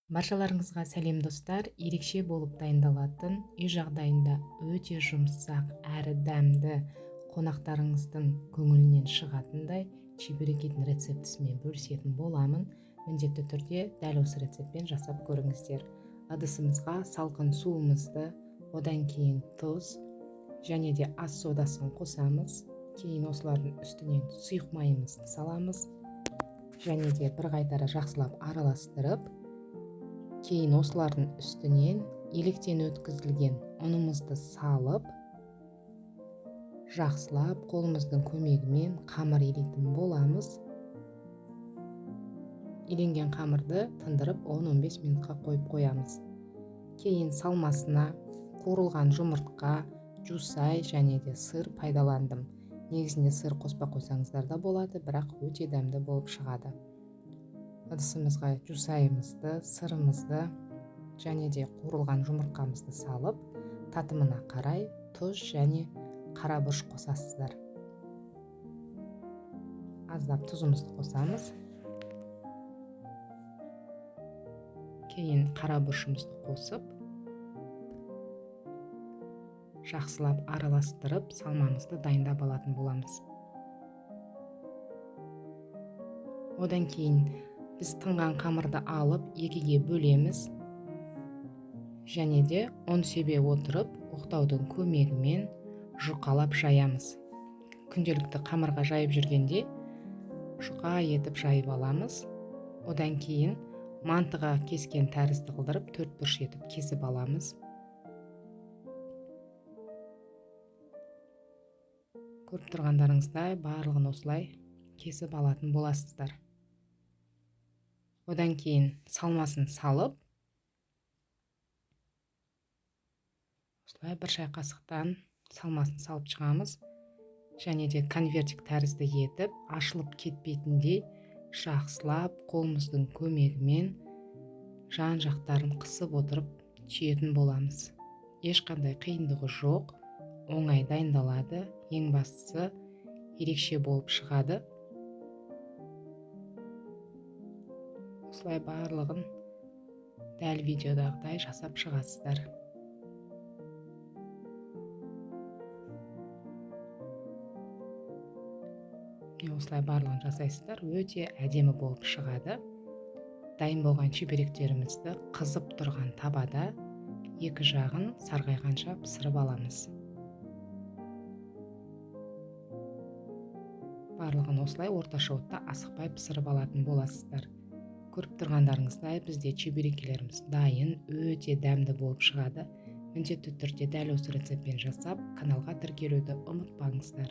Баршаларыңызға сәлем достар. Ерекше болып дайындалатын, үй жағдайында өте жұмсақ әрі дәмді, қонақтарыңыздың көңілінен шығатындай чебурекидің рецептісімен бөлісетін боламын. Міндетті түрде дәл осы рецептпен жасап көріңіздер. Ыдысымызға салқын суымызды, одан кейін тұз және де ас содасын қосамыз. Кейін осылардың үстінен сұйық майымызды саламыз және де бір қайтара жақсылап араластырып, кейін осылардың үстінен електен өткізілген ұнымызды салып, жақсылап қолымыздың көмегімен қамыр илейтін боламыз. Иленген қамырды тындырып 10-15 минутқа қойып қоямыз. Кейін салмасына қуырылған жұмыртқа, жусай және де сыр пайдаландым. Негізінде сыр қоспа қойсаңыздар да болады, бірақ өте дәмді болып шығады. Ыдысымызға жусайымызды, сырымызды және де қуырылған жұмыртқамызды салып, татымына қарай тұз және қара бұрыш қосасыздар. Аздап тұзымызды қосамыз. Кейін қара бұрышымызды қосып, жақсылап араластырып, салмамызды дайындап алатын боламыз. Одан кейін біз тынған қамырды алып екіге бөлеміз және де ұн себе отырып, оқтаудың көмегімен жұқалап жаямыз. Күнделікті қамырға жайып жүргенде жұқа етіп жайып аламыз. Одан кейін мантыға кескен тәрізді қылдырып төрт бұрыш етіп кесіп аламыз. Көріп тұрғандарыңыздай барлығын осылай кесіп алатын боласыздар. Одан кейін салмасын салып, осылай бір шай қасықтан салмасын салып шығамыз. Және де конвертик тәрізді етіп, ашылып кетпейтіндей жақсылап қолымыздың көмегімен жан жақтарын қысып отырып түйетін боламыз. Ешқандай қиындығы жоқ, оңай дайындалады, ең бастысы ерекше болып шығады. Осылай барлығын дәл видеодағыдай жасап шығасыздар. Міне осылай барлығын жасайсыздар, өте әдемі болып шығады. Дайын болған чебуректерімізді қызып тұрған табада екі жағын сарғайғанша пісіріп аламыз. Барлығын осылай орташа отта асықпай пісіріп алатын боласыздар. Көріп тұрғандарыңыздай бізде чебурекилеріміз дайын, өте дәмді болып шығады. Міндетті түрде дәл осы рецептпен жасап, каналға тіркелуді ұмытпаңыздар.